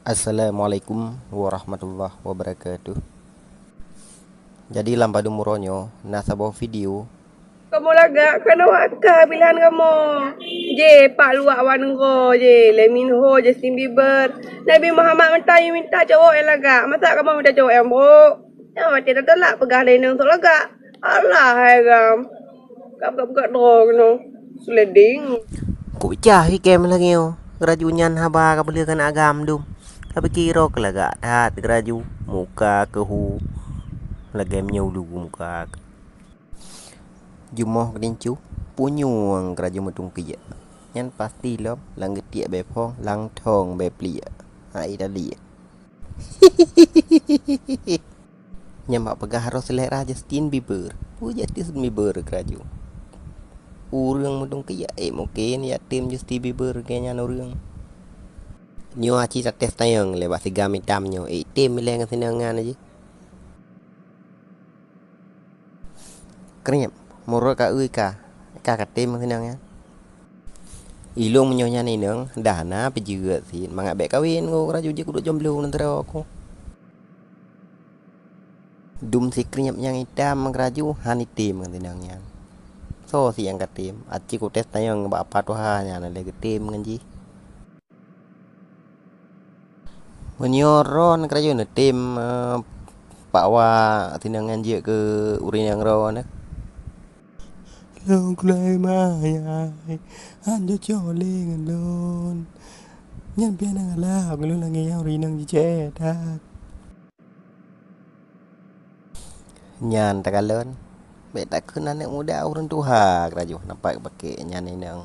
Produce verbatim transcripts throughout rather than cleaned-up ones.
Assalamualaikum warahmatullahi wabarakatuh. Jadi lam padum uroe nyoe na saboh video. Kamoe lagak keunoe ka pilihan kamoe. Jih pak luwak wan nanggroe jih, Lee Min Ho, Justin Bieber, Nabi Muhammad meuntah minta cowok nyang lagak. Masa kamoe minta cowok nyang brok? Nyang watèe tatulak peugah lé inong sok lagak. Alah hai agam. Gap-gap-gap droe keunoe. Sliding. Kucah ikem lagèe nyoe. Geuraju nyan haba ka peuleueh keuneuk agam dum. Ka pike droe keu lagak that geuraju. Muka keuhu lagèe meunyoe ulu muka. Jumoh geunincu punyueng geuraju meutungkiek. Nyan pasti lom lam geutiek bèe phong, lam thong bèe pliek. Hai tadi. Nyan bak peugah roh seulera Justin Bieber. Peue Justin Bieber geuraju? Ureueng meudong keu ya, eh, mungken ya tem Justin Bieber keu nyan ureueng. Nyoe aci tates tayong lé bak sigam itam nyoe, eh, tem ilèe ngon sinong nyan aji. Kriep, murot ka eu ka, ka katem ngon sinong nyan. Ilong meunyoe nyan inong, dah na peujeuet cit, mangat bèk kawen ngon geuraju jih kudok jomblo nan teuroe ku. Dum sikriep nyang itam meugeuraju han item ngon sinong nyan. Soe si nyang katem? Aci kutem tanyong bak apa tuha nyan lé geutem ngon jih. Meunyoe ron geuraju neutem, eh, pakwa sinong nyan jeuet keu ureueng nyang ron neh. Lôn kulai mayai, han cocok lé ngon lôn. Nyan pian nyang galak, lôn lagèe nyang ureueng inong jicèe that. Nyan takalon, bèk takheun aneuk muda ureueng tuha geuraju nampak pakèk nyan inong.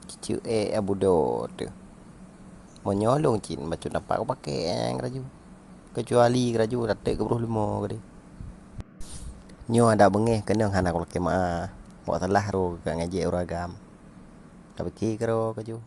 Cucu eh Abu Do teuh. Meunyoe lôn cit bacut nampak pakèk nyan geuraju. Keucuali geuraju tateuk keu broh leumo keudeh. Nyoe adak beungèh keunong hana kulakèe meu'ah. Bak salah ro ka ngejek ureueng agam. Tapike keudroe keujeuh.